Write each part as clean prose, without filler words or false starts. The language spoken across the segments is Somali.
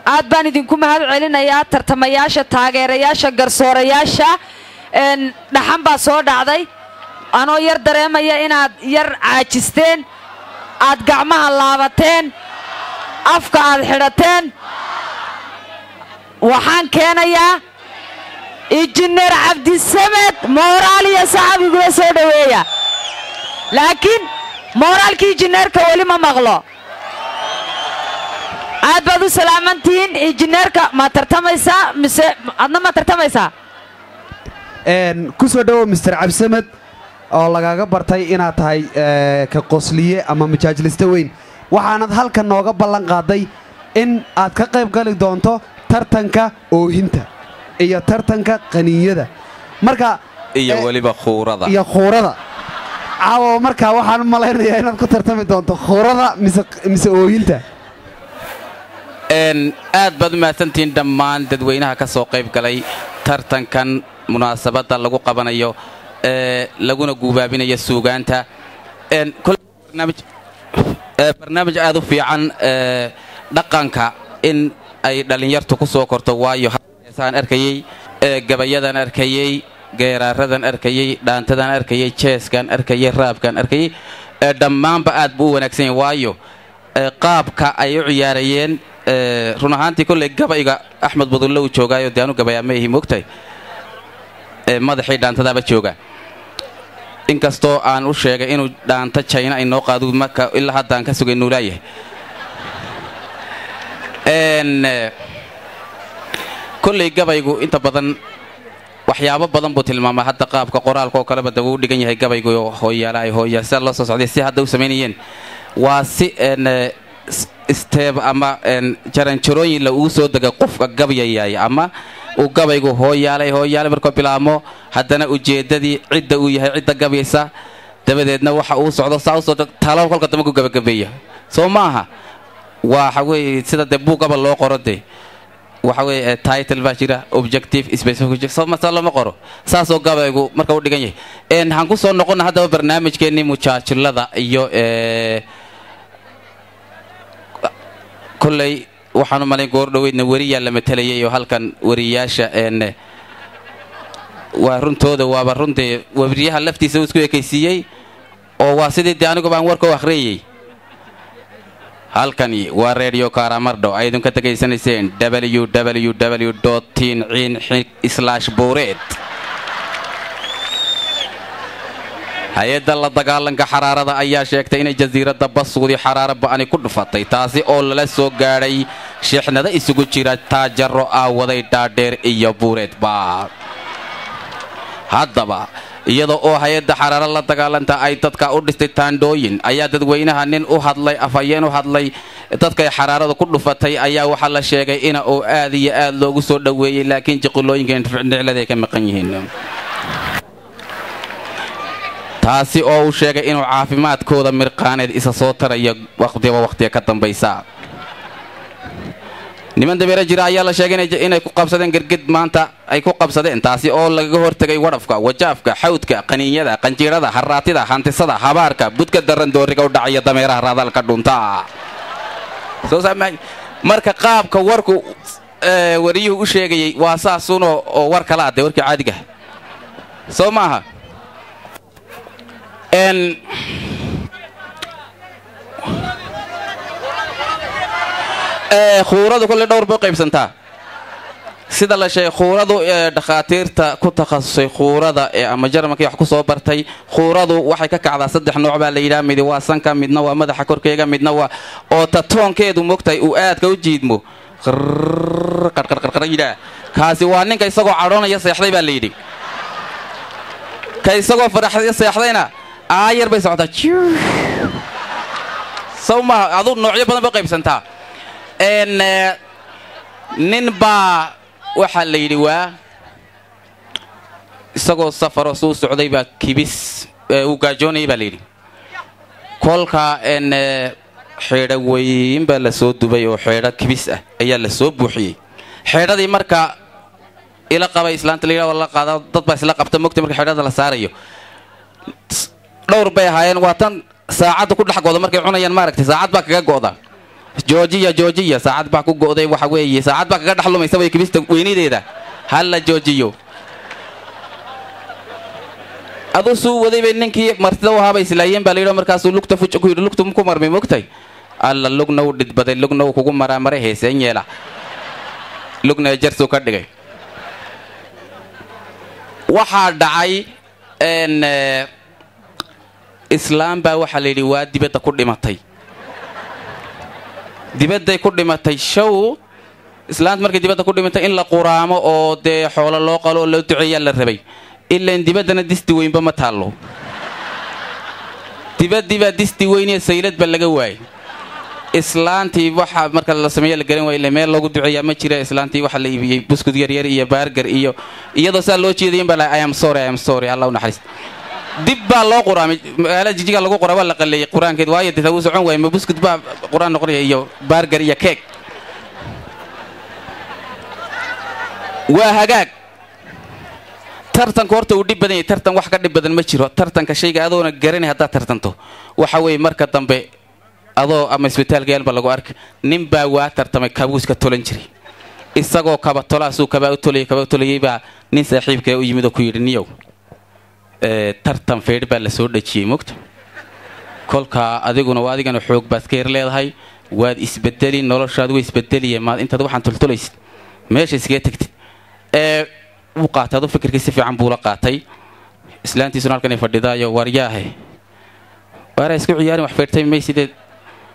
Aad baan idinku mahad celinayaa tartamayaasha, taageerayaasha, garsoorayaasha. Dhaxan baa soo dhacday, anoo yar dareemaya inaad yar caajisteen, aad gacmaha laabateen, afka aad xidhateen. Waxaan keenayaa Injineer Cabdisamed. Mooraal iyo saxabigula soo dhoweeya, laakiin mooraalkii injineerka weli ma maqlo. Aad baad u salaamantihiin. Injineerka, ma tartamaysaa mise adna ma tartamaysaa? Ku soo dhowow, Mister Cabdisamed, oo lagaaga bartay inaad tahay ka qosliye ama majaajiliste weyn. Waxaanad halkan nooga ballan qaaday in aad ka qayb gali doonto tartanka oohinta iyo tartanka qaniinyada, marka iyo weliba khuurada. Iyo khuurada caawa. Markaa waxaan u malaynayaa inaad ku tartami doonto khuurada mise oohinta. Aad baad u mahadsantihiin dhammaan dadweynaha ka soo qayb galay tartankan munaasabadda lagu qabanayo ee laguna guubaabinayo suugaanta. Barnaamij aad u fiican, dhaqanka in ay dhallinyartu ku soo korto, waayo heesaan arkayey, gabayadan arkayey, geeraaradan arkayey, dhaantadan arkayey, jeeskan arkayey, raabkan arkayey, dhammaanba aad buu u wanaagsan yahay, waayo qaabka ay u ciyaarayeen. Run ahaantii kolley gabayga Axmed Budulle uu joogaayo, dee anu gabayaa ma ihi, moogtahay, madaxii dhaantadaaba jooga, inkastoo aan u sheegay inuu dhaanto Jayna inoo qaadu, marka ilaa haddaan ka sugay nuulaayahay. Kolley gabaygu inta badan waxyaabo badan buu tilmaamaa. Hadda qaabka qoraalka oo kaleba da wuu dhigan yahay gabaygu, hooyaalahay hooya sida loo soo socday, si hadda u samaynayeen waa si step ama jaranjarooyin la uu soo dega qofka gabyayay, ama uu gabaygu hooyaalay hooyaalay markuu bilaabmo, haddana ujeeddadii, cidda uu yahay, cidda gabyaysa, dabadeedna waxa uu socdo saa usoo talo, kolka dambe ku gabagabeeya. Soo ma aha? Waxa weeye sida dee buugaba loo qoro, dee waxa weeye title baa jira, objective, specific, soo ma saa looma qoro? Saasoo gabaygu marka u dhigan yahay. Waxaan ku soo noqonna haddaba barnaamijkeennii mujaajilada iyo kolley waxaan u malayn goor dhoweydna weriyaa la matelayay, oo halkan weriyaasha waa runtooda, waaba runtii weriyaha laftiisa uu isku ekaysiiyey, oo waa sidii dee anigu baan warka u akhriyayey. Halkani waa Radio Karamardho, aydun ka tegaysanayseen www tin ciin /buureed. Hay-adda la dagaalanka xaraarada ayaa sheegtay inay jasiiradda Basuudi xaraaro ba'ani ku dhufatay, taasi oo lala soo gaadhay shixnado isugu jira taajaro aawaday dhaadheer iyo buureedba. Haddaba iyada oo hay-adda xaraaro la dagaalanta ay dadka u dhistay taandhooyin, ayaa dadweynaha nin u hadlay, afhayeen u hadlay dadkay xaraarada ku dhufatay, ayaa waxaa la sheegay ina uu aad iyo aad loogu soo dhoweeyey, laakiin jiqilooyinka niclada ay ka maqan yihiin, taasi oo uu sheegay inuu caafimaadkooda mirqaaneed isa soo taraya waqtiba waqtiga ka dambaysa. Niman dabeero jira ayaa la sheegay inay ku qabsadeen Gerged maanta ay ku qabsadeen, taasi oo lagaga hortegay wadhafka, wajaafka, xawdka, qaniinyada, qanjiirada, haraatida, hantisada, habaarka, budka daran, dooriga u dhacaya, dameeraha raadalka dhunta. Marka qaabka warku wariyuhu u sheegayay waa saasuno oo war kala ah, dee warkii caadiga soo maaha. Khuuradu kolley dhowr bay qaybsantaa, sida la sheegay. Khuuradu, dhakhaatiirta ku takhasusay khuurada ee ama Jarmalkii wax ku soo bartay, khuuradu waxay ka kacdaa saddex nooc baa la yidhaha. Midi waa sanka, midna waa madaxa korkeega, midna waa oo tatoonkeedu mogtahay uu aadka u jiidmo, qarqarqarqar yidhaah. Kaasi waa ninka isagoo cadhoonaya seexday baa la yidhi. Ka isagoo faraxday seexdayna aayar bay socotaa, sow maaha? Aduu noocyo badan bay qaybsantaa. Nin baa waxaa la yidhi waa isagoo safaro suu socday baa kibis uu gaajoonayay baa la yidhi. Kolkaa xeedho weyn baa la soo dubay, oo xeedho kibis ah ayaa la soo buuxiyey xeedhadii. Marka ila qabay islaanta la yidhaha la qaada, dad baa isla qabta mogta. Marka xeedhada la saarayo dhowr bay ahaayeen. Waa tan saacadda ku dhex go'da markay cunayaan, maaragtay, saacad baa kaga go'da. Joojiya, joojiya, saacad baa ku go'day. Waxa weeye saacad baa kaga dhex lumaysa way kibista weynideeda. Ha la joojiyo. Aduu suu waday bay ninkii martida u ahaabay islaayeen baa la yidhi. Markaasuu lugta fuj ku yidhi, lugtu ku marmay mogtay. Alla, lugna uu dhidbaday, lugna uu kugu maraa maray, heeseen yeela, lugna jarsuu ka dhigay. Waxaa dhacay n islaam baa waxaa la yidhi waa dibadda ku dhimatay, dibadday ku dhimatay show. Islaanta markay dibadda ku dhimatay, in la quraamo oo dee xoolo loo qalo oo loo duceeyaa la rabay. Ilaan dibaddana disti weynba ma taallo, dibaddii baa disti weyn iyo saylad ba laga waayay. Islaantii waxa marka la sameeya la garan waay, ila meel loogu duceeyaa ma jira. Islaantii waxaa la iibiyey buskud yaryar iyo burger iyo iyadoo saa loo jeedayin baa la "I am sorry, I am sorry, Allah u naxariist." Dib baa loo quraamay, magaalada Jijiga lagu qoraa, waa la qaleeyey qur-aankeed, waayo dee wuu socon waayey. Ma buskud baa qur-aan noqonaya iyo burger iyo keeg? Waa hagaag. Tartanku horta uu dhib badan yahay, tartan wax ka dhib badan ma jiro. Tartanka shayga adoona garanay haddaad tartanto, waxa weeye marka dambe adoo ama isbitaalka yaalba lagu arka. Nin baa waa tartamay, kabuuska tolan jiray. Isagoo kaba tolaasuu kabaa u tolayay, kabaa u tolayay baa nin saaxiibkee u yimid oo ku yidhi, "Niyow, tartan feedh baa la soo dhejiyey mogta. Kolkaa adiguna waa adigana xoog baad ka yar leedahay, waad isbedeli, noloshaadu way isbedeliye, maad intaad waxaan toltolaysid meesha iskaga tegtid?" Ee wuu qaatay adu fikirkii, si fiican buu la qaatay. Islaantiisuna halkan ay fadhidaayo, "Waryaahe, waara isku ciyaarin, wax feertay maysideed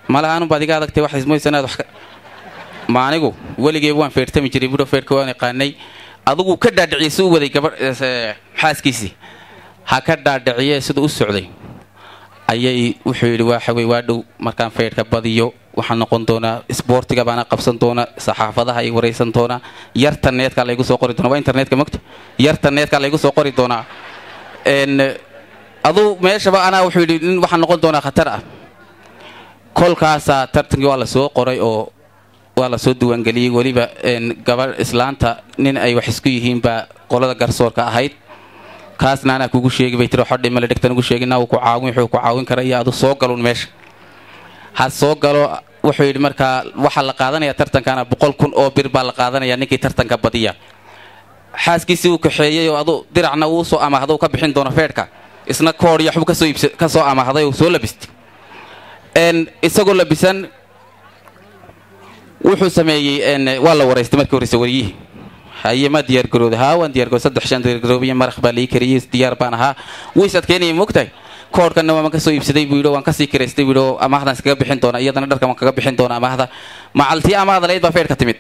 malaha, anun baad iga adagtay, wax ismoysanaad wax ma anigu weligeyba waan feertami jiray budho, feerka waan yaqaanay." Adigu ka dhaadhiciyey si u waday gabadh xaaskiisii ha ka dhaadhiciyee. Siduu u socday ayay wuxuu yidhi, "Waxa wey, waa dhow markaan feerhka badiyo waxaan noqon doonaa isboortiga baana qabsan doonaa, saxaafadaha ay waraysan doonaa, yarta needkaa laygu soo qori doonaa." Waa internetka mogta, "Yarta needkaa laygu soo qori doonaa aduu meeshaba anaa." Wuxuu yidhi, "Nin waxaan noqon doonaa khatar ah." Kolkaasaa tartankii waa la soo qoray oo waa la soo diiwaangeliyey. Weliba gabadh islaanta nin ay wax isku yihiin baa qolada garsoorka ahayd. "Kaasna anaa kugu sheegi," bay tiri, "xodhi male dhegtan ugu sheegina, uu ku caawin, wuxuu ku caawin kara iyo adu soo galun meesha ha soo galo." Wuxuu yidhi, markaa waxaa la qaadanaya tartankana 100,000 oo bir baa la qaadanaya ninkii tartanka badiya. Xaaskiisii uu kaxeeyey oo adu diracna uu soo amaahday uu ka bixin doono feedhka, isna koor iyo waxbuu kasoo iibsa, kasoo amaahday uu soo labistay. Isagoo labisan wuxuu sameeyey, waa la waraystay markii horeysa wariyihii. "Haye, ma diyaar garooday?" "Haa, waan diyaar garooday, 3 shan diyaar garoobiye, maraq baa lii kariyey, diyaar baan ahaa." Wuu is adkeynayay moogtahay. "Koodhkanna waan kasoo iibsaday," buu yidhi, "waan kasii kiraystay," buu yidhi, "oo amaahdan iskaga bixin doona, iyadana dharkan waan kaga bixin doona amaahda." Macaltii amaahda layd baa feedhka timid.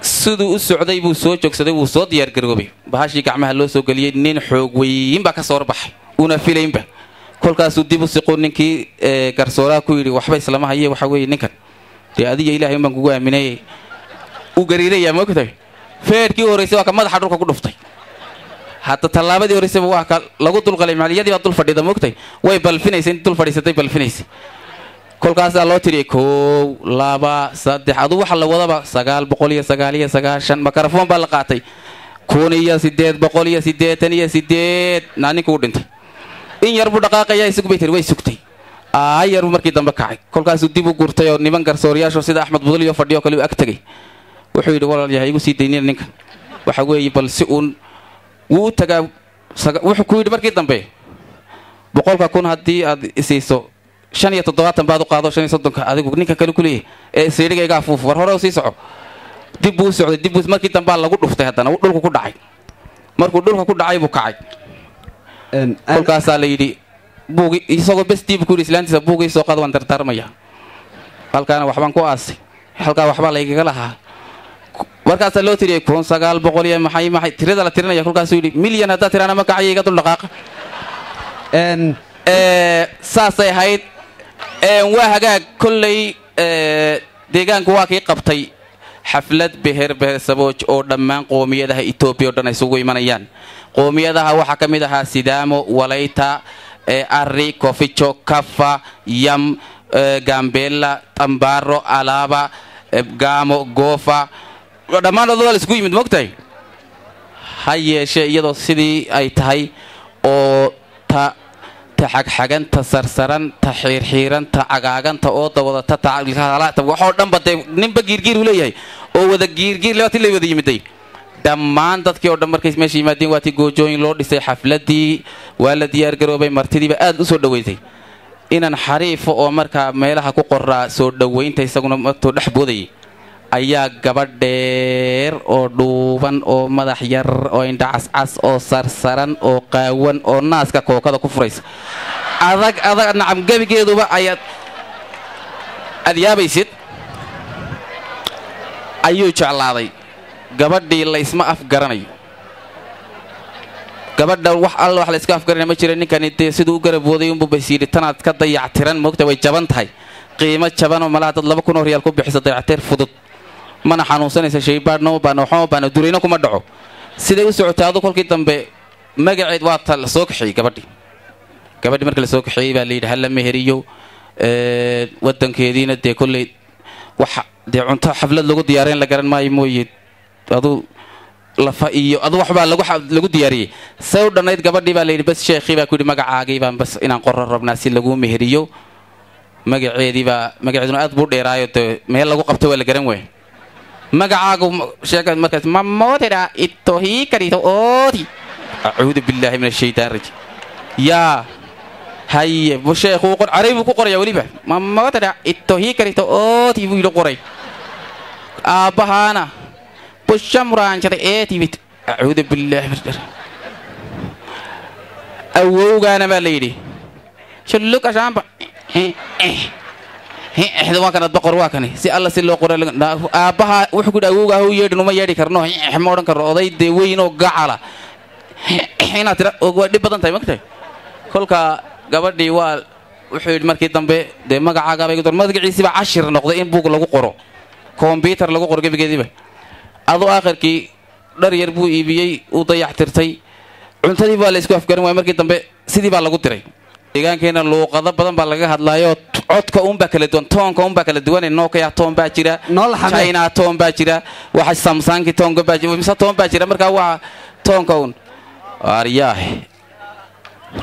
Siduu u socday buu soo joogsaday, wuu soo diyaar garoobay, bahashii gacmaha loo soo geliyey, nin xoog weyn baa ka soo horbaxay una filaynba. Kolkaasuu dib u siqo ninkii garsooraha ku yidhi, "Waxba islama haye, waxa weeye ninkan dee adiga Ilaahay baan kugu aaminayay." Uu gariirayaa moogtahay. Feedhkii horreysay waa ka madaxa dhulka ku dhuftay. Hadda tallaabadii horreysayba waa ka lagu dulqalay, macaliyadii baa dul fadhida moogtahay, way balfinaysa, inta dul fadhiisatay balfinaysa. Kolkaasaa loo tiriyay, 1, 2, 3, aduu waxa la wadaba 999. Makarafoon baa la qaatay, 1888. Naa ninka u dhintay, in yar buu dhaqaaqayaa, isug bay tiri, way sugtay, aayar buu markii dambe kacay. Kolkaasuu dib u gurtay oo niman garsooriyaasho sida Axmed Budul iyo fadhiyo kale u ag tegay. Wuxuu yidhi, "Walaal yahay, igu sii daynina ninkan, waxa weeye bal si uun wuu u tagaa." Wuxuu ku yidhi markii dambe, "100,000 haddii aad isiiso, 75 baad u qaado, 35-ka adigu ninka kale ku leeyahay ee siidhiga iga afuuf, war hore u sii soco." Dib buu u socday, dib buu markii dambaa lagu dhuftay, haddana dhulku ku dhacay. Markuu dhulka ku dhacay buu kacay. Kolkaasaa la yidhi buugi, isagoo bestii buu ku yidhi islaantiisa, "Buugii soo qaad, waan dardaarmaya, halkaana waxbaan ku aasay, halkaa waxbaa laygaga lahaa." Markaasaa loo tiriyay 1900 iyo maxay maxay tirada la tirinaya. Kolkaasuu yidhi, "Milyan haddaad tiraana ma kacaya, iga dul dhaqaaqa." Saasay ahayd. Waa hagaag. Kolley deegaanku waa kii qabtay xaflad beher behersabooj oo dhammaan qoomiyadaha Etoobiya o dhan ay isugu imanayaan. Qoomiyadaha waxaa ka mid ahaa Sidaamo, Walayta, Ari, Kofijo, Kafa, Yam, Gambela, Tambaro, Alaaba, Gaamo, Goofa, dhammaan waa la isugu yimid mogtahay. Ha yeeshee iyadoo sidii ay tahay oo ta Ta xagxagan, ta sarsaran, ta xiirxiiran, ta cagaagan, ta ooda wadata, ta waxoo dhanba dee ninba giirgiir uu leeyahay oo wada giirgiir lewaati lay wada yimiday. Dhammaan dadkii oo dhan markay meesha yimaadeen, waa tii goojooyin loo dhisay, xafladii waa la diyaargaroobay, martidiiba aad u soo dhoweysay. Inan xariifo oo markaa meelaha ku qoraa soo dhoweynta isaguna martuu dhex boodayay ayaa gabadh dheer oo dhuuban oo madax yar oo indha cascas oo sarsaran oo qaawan oo naaska kookada ku furaysa, adag adag, nacam, gebigeeduba ayaad aad yaabaysid ayuu jeclaaday gabadhii. Laysma afgaranayo gabadha, wax alla wax layska afgaranaya ma jira. Ninkani dee siduu u garabooday unbu bas yidhi, tanaad ka dayactiran moogta, way jaban tahay, qiimo jabanoo malaha dad 2000 oo riyaal ku bixisa dayactir fudud, mana xanuunsanaysa, shaybaadhna ma baana, waxma baana, durayna kuma dhaco. Siday u socotay adu kolkii dambe magaceed waa ta la soo kaxeeyey gabadhii. Gabadhii marka la soo kaxeeyey baa la yidhi hala meheriyo. Waddankeediina dee kolley wax dee cunto xaflad lagu diyaarayn la garan maayo mooye, adu lafa iyo adu waxbaa lagu diyaariyey. Say u dhannayd gabadhii baa la yidhi bas, sheekhii baa ku yidhi magacaagii baan bas inaan qoro rabnaa si laguu meheriyo. Magaceedii baa, magaceeduna aad buu dheeraayo, dee meel lagu qabto waa la garan waay. Magacaagu sheega markaas mamootida itohiikarito ooti, acuudu billaahi min ashaytaan rajim. Yaa haye, sheekhu qor caray buu ku qoraya weliba, mamootida itohiikarito ooti buu yidhi qoray. Aabbahaana busha muraanjada eetibit, acuudu billaahi min, awowgaana baa la yidhi shulluka shaamba waa kanad boqor waa kani si alla si loo qora. Aabbaha wuxuu ku yidhi awowgaa ha u yeedhin, uma yeedhi karno, ma odhan karno, oday dee weyn oo gacala inaad tira waa dhib badan tahay magtahay. Kolka gabadhii waa wuxuu yidhi markii dambe dee magacaagaa bay magaciisiiba cashir noqday in buug lagu qoro, kombyutar lagu qoro gebigeediiba. Aduu aakhirkii dhar yar buu iibiyey, uu dayactirtay, cuntadii baa la isku afgaran waaya. Markii dambe sidii baa lagu diray. Deegaankeena luuqado badan baa laga hadlaayoo codka uunbaa kala duwan, toonka uunbaa kala duwan. Nokia toon baa jira, China toon baa jira, waxa Samsungi toonka baa jira, mise toon baa jira. Markaa waa toonka uun aryaah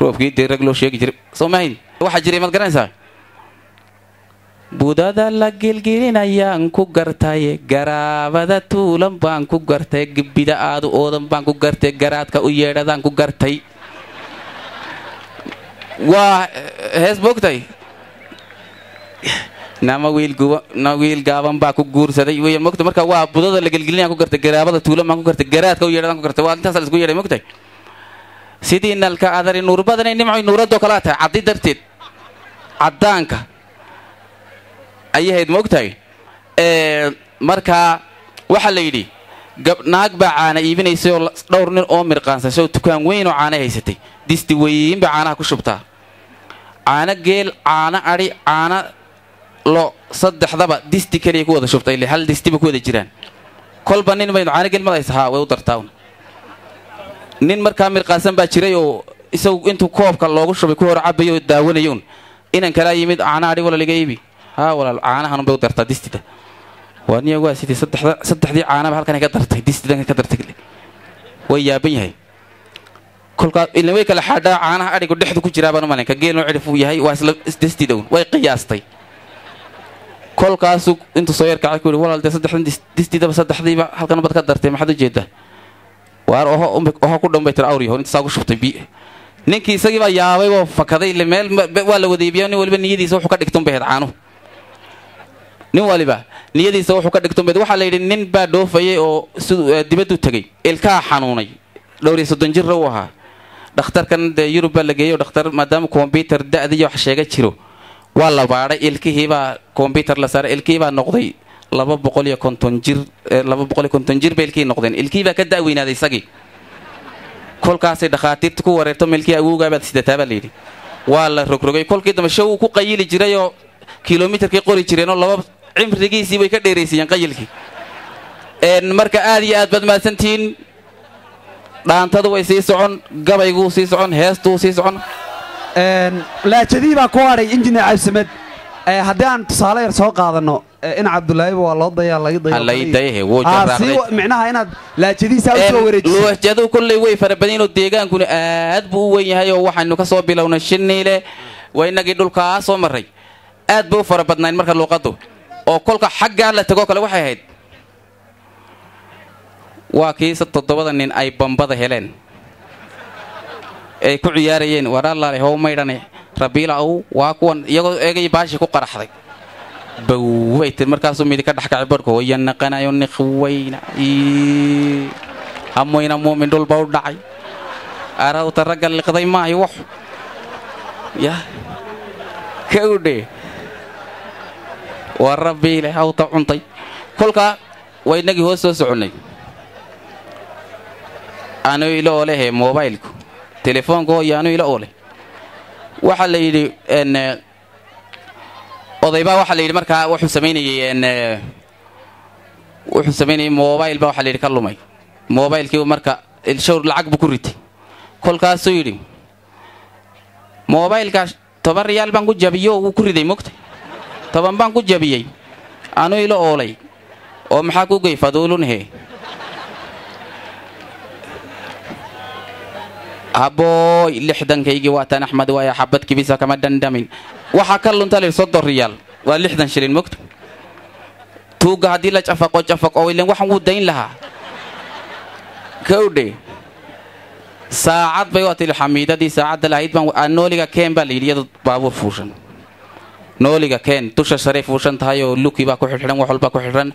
roobkii dee rag loo sheegi jiray soo mahayn. Waxaa jiray, maad garanaysaa, budada la gelgelinayaan ku gartaye, garaabada tuulan baan ku gartay, gibida aadu oodan baan ku gartay, garaadka u yeedhadaan ku gartay. Waa hees moogtahay. Nama wiil guba na wiil gaaban baa ku guursaday wey mogta. Marka waa budada la gelgelinayaan ku gartay, garaabada tuulan baan ku gartay, garaadka u yeedhadaan ku gartay, waa intaas la isku yeedhay mogtahay. Sidii nalka adari nuur badanay nimcoy nuuradoo kalaa tahay, caddi darteed caddaanka ayay hayd moogtahay. Markaa waxaa la yidhi naag baa caana iibinaysay oo dhowr nin oo mirqaansashay oo dukaan weyn oo caana haysatay, disti weyn baa caanaha ku shubtaa, caano geel, caano adhi, caano lo, saddexdaba disti keliya ku wada shubtay, ile hal distiba ku wada jiraan. Kolba nin baynu caano geel madaysa haa way u dartaa. Nin markaa mirqaasan baa jiray oo isagu intuu koobka loogu shubay ku hor cabayo oo daawanayoun. Inan kalaa yimid, caana adhi walaal iga iibi. Haa walaal, caanahanun bay u dartaa distida. Waa niya waa sidii saddexda saddexdii caanaba halkan ka dartay, distidan ka dartay, way yaaban yahay. Kolkaa ilan way kala xaadhaa, caanaha adhigu dhexdu ku jiraa baan u malayn, ka geelnu cidhif uu yahay, waa isla distidown, way qiyaastay. Kolkaasuu intuu soo yarkacay ku yidhi, walaal dee saddexdan distidaba saddexdiiba halkan baad ka dartay, maxaad ujeedaa? Waar oho oho ku dhan bay tiri awriyaho inta saa ku shubtay bi. Ninkii isagii baa yaabay oo fakaday, ile meel waa la wada iibiya, nin waliba niyadiisa wuxuu ka dhigtun bay ahayd caanuhu, nin waliba niyadiisa wuxuu ka dhigtun bay. Waxaa la yidhi nin baa dhoofayay oo siduu dibaddu tegey, ilkaa xanuunay, dhowr iyo soddon jirra uu ahaa. Dhakhtarkan dee Yurub baa la geeyey oo dhakhtar maadaama kombyutar da'da iyo wax sheega jiro waa la baadhay, ilkihii baa kombyutar la saaray, ilkihii baa noqday 250 jir, 250 jir bay ilkihii noqdeen, ilkihii baa ka da'weynaaday isagii. Kolkaasay dhakhaatiirta ku wareerto, milkii awowgaa baad sidataa baa layidhi. Waa la rogrogay, kolkii dambe show uu ku qayili jiray oo kilomitarkii qori jireenoo laba cimrigiisii way ka dheeraysiiyeen qayilkii. Marka aad iyo aad baad mahadsantihiin. Dhaantadu way sii socon, gabayguu sii socon, heestuu sii socon. Laajadihii baa ku hadhay injineer Cabdisamed. Haddii aan tusaale yar soo qaadanno In Cabdulaahiba waa loo dayaa laga dayo. Lay dayahe wuu jarraaqday. Micnaha inaad laajadiisa u soo wareejiso. Lahjadu kolley way fara badan yihiin oo deegaankuna aad buu u weyn yahay, oo waxaynu ka soo bilownay Shiniile, waa inagii dhulkaa soo marray, aad bay u fara badnayn. Marka luuqaddu oo kolka xaggaa la tegoo kale waxay ahayd waa kiisa 7da nin ay bambada heleen ay ku ciyaarayeen, waraalaale how maydhane rabiila ow, waa kuwan iyagoo eegay baashi ku qaraxday bawbay tir. Markaasuu midi ka dhex kacay barhka hoya naqanayo niqwayna hamoyna muumin dhulba u dhacay arawta ragga liqday maayo wax yah kawdhe waa rabbiile hawta cuntay. Kolka waa inagii hoos soo soconnay, anuu ila oolehe mobaylku telefoonka hooyo anuu ila oole. Waxaa la yidhi odaybaa, waxaa la yidhi markaa wuxuu samaynayey, mobayl baa waxaa la yidhi ka lumay mobaylkii. Marka shawr lacag buu ku ritay, kolkaasuu yidhi mobaylka 10 riyaal baan ku jabiyo, wuu ku riday mogta, 10 baan ku jabiyey anuu ila oolay oo maxaa ku gey faduulunhe habooy 60-kaygii waataan Axmed waaya xabad kibisa kama dhandhamin. Waxaa ka lunta la yidhi 30 riyaal, waa 60 shilin mogta. Tuugga haddii la cafaqo cafaqo ilen waxaan wuu dayn lahaa kawdhe. Saacad bay waa tili xamiidadii saacadda lahayd baan nooliga keen baa la yidhi, iyadoo baabuur fuushan nooliga keen, dusha sare fuushan tahay oo luki baa ku xidhan, wax walbaa ku xidhan.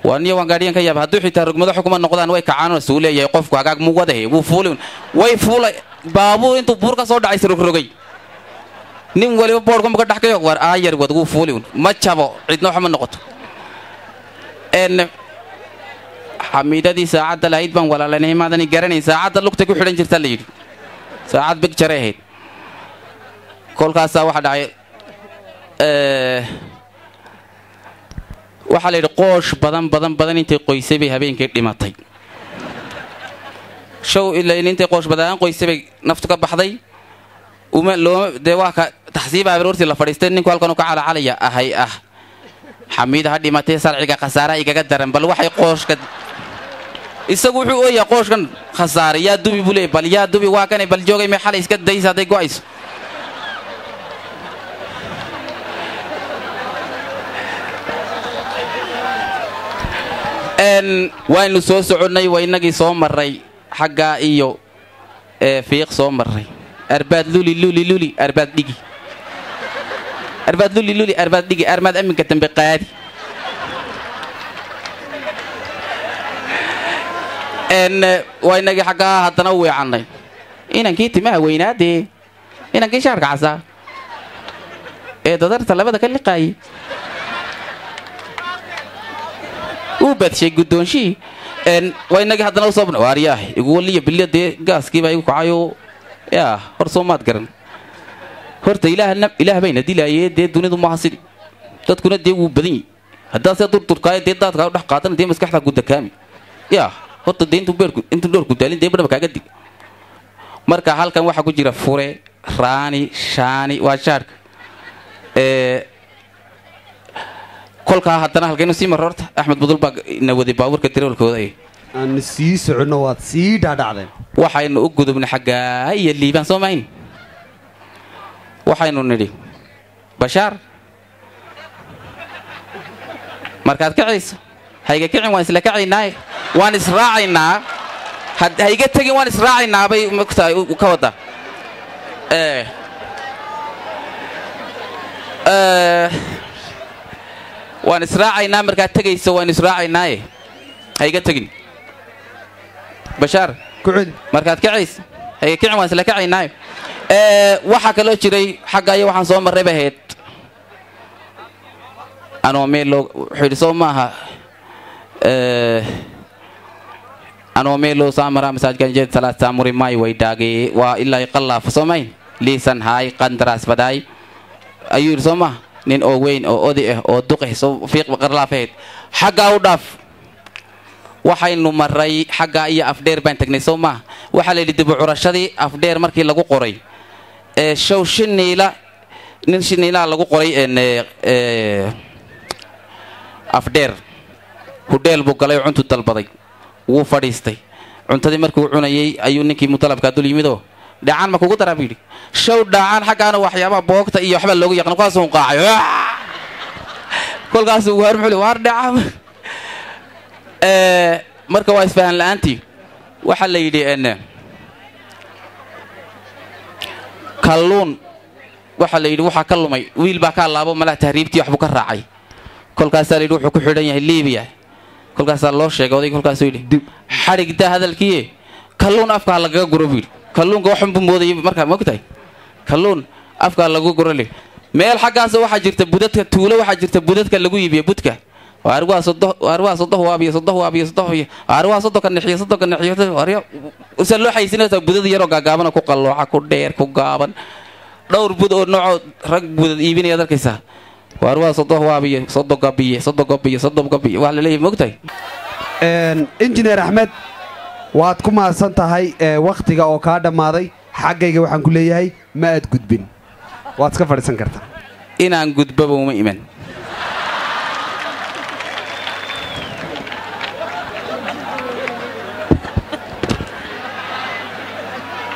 Waa niyo waan gaadhiyan ka yaaba hadduu xitaa rugmado xukuma noqdaan way kacaan suu leeyahay qofku hagaag muu wadahe, wuu fuuli, way fuulay baabuur intuu buur ka soo dhacay isrogrogay, nin waliba boodhka ka dhex kayo war aayar wad wuu fuuli, ma jabo, cidna waxma noqoto. N xamiidadii saacadda lahayd baan walaalanay maadani garanayn, saacadda lugta ku xidhan jirta la yidhi, saacad big jaray ahayd. Kolkaasaa waxaa dhacay, waxaa la yidhi qoosh badan badan badan intay qoysay bay habeenkii dhimatay show, ilayn intay qoosh badanaan qoysay bay naftu ka baxday. Uma looma dee waa ka taxsiiba aroortii la fadhiistay, ninku halkan ka calacalaya ahay ah xamiida ha dhimatay, sarciga khasaaraha igaga daran, bal waxay qooshka isagu wuxuu ooyaa qooshkan khasaaray yaa dubi buu leeyay, bal yaa dubi waa kanay, bal joogay may xalay iska daysa hadday go'ayso. Waynu soo soconnay, waa inagii soo marray xaggaa iyo Fiiq soo marray, arbaad luli luli luli arbaad dhigi, arbaad luli luli arbaad dhigi, armaad aminka dambe qaadi. Waa inagii xaggaa haddana u weecannay inankii timaha weynaadee, inankii shaarka casaa ee dadarta labada ka liqaayay uu badshay guddoonshihii. Waa inagii haddana usoo waaryaah igu waliya bilya dee gaaskii baa igu kacayo yaa hor soo maad garan horta ilaahna ilaah bayna dilaayee dee dunidu maaha sidii dadkuna dee wuu badan yahi, haddaad see durdurkaayo dee daadkaa u dhex qaadana dee maskaxdaa gudakaami yaa horta dee intuu beerku intuu dhoorku daalin dee badhaba kaaga dig. Marka halkan waxaa ku jira fure raani shaani waa shaarka kolkaa haddana halkaynu sii marro horta Axmed Budul baa na waday baabuurka darawalkooda aan sii soconno, waad sii dhaadhacdeen. Waxaynu u gudubnay xaggaa iyo Liibaan soo mahayn, waxaynu nidhi Bashaar markaad kacayso hayga kicin, waan isla kacaynaaye, waan israacaynaa, hayga tegin, waan israacaynaa bay mogtahay ka waddaa. Waan israacaynaa markaad tegayso, waan israacaynaaye hayga tegin Bashaar ku celi markaad kacayso hayga kicin, waan isla kacaynaaye. Waxaa kaloo jiray xagga iyo waxaan soo marray bay ahayd anoo meel loo wuxuu yidhi soo maaha anoo meel loo saamaraa masaajkan jeed salaad saamuri maay way dhaagee waa ilaa qallaafa soo mayn liisan haay qandaraas badaay ayuu yidhi soo maaha nin oo weyn oo oday ah oo duqeh soo fiiq qarlaafahayd xaggaa u dhaaf. Waxaynu marray xaggaa iyo Afdheer baan tagnay soo maaha, waxaa la yidhi dib u curashadii Afdheer markii lagu qoray ee show Shiniila, nin Shiniilaa lagu qoray. Afdheer hudheel buu galay oo cuntu dalbaday, wuu fadhiistay. Cuntadii markuu cunayay ayuu ninkii mutalabkaa dul yimidoo, "Dhacaan ma kugu daraa?" buu yidhi. Show dhacaan xaggaana waxyaabaha boogta iyo waxbaa loogu yaqaan. Kolkaasuu qaacay, kolkaasuu waar muxuu waar dhacaan. Marka waa isfahan la'aantii. Waxaa la yidhi n kalluun, waxaa la yidhi waxaa ka lumay wiil baa ka allaabo malaha tahriibtii, waxbuu ka raacay. Kolkaasaa la yidhi wuxuu ku xidhan yahay Liibiya. Kolkaasaa loo sheegay odayga. Kolkaasuu yidhi, "Xadhigda hadalkiiye, kalluun afka ha lagaga guro," buu yidhi. Kalluunka waxun buu moodayay markaa, mogtahay, kalluun afka ha lagu guro le. Meel xaggaas waxaa jirta budadka, tuulo waxaa jirta budadka lagu iibiyo budka. Waar waa sodoh, waar waa sodoh, waabiyo sodoh, waabiyo sodoh, waar waa soddonka nixiyo, soddonka nixiyo. Waaryo se loo xaysinaysaa budad yaroo gaagaabana, ku qallooca, ku dheer, ku gaaban, dhowr bud oo noocoo rag budad iibinayaad arkaysaa. Waar waa sodoh, waabiyo soddonka biye, soddonka biyo, soddonka biyo, wax la leeyahay, mogtahay. Injineer Axmed, waad ku mahadsan tahay wakhtiga oo kaa dhammaaday. Xaggayga waxaan ku leeyahay ma aad gudbin, waad iska fadhiisan kartaa. Inaan gudbaba uma iman.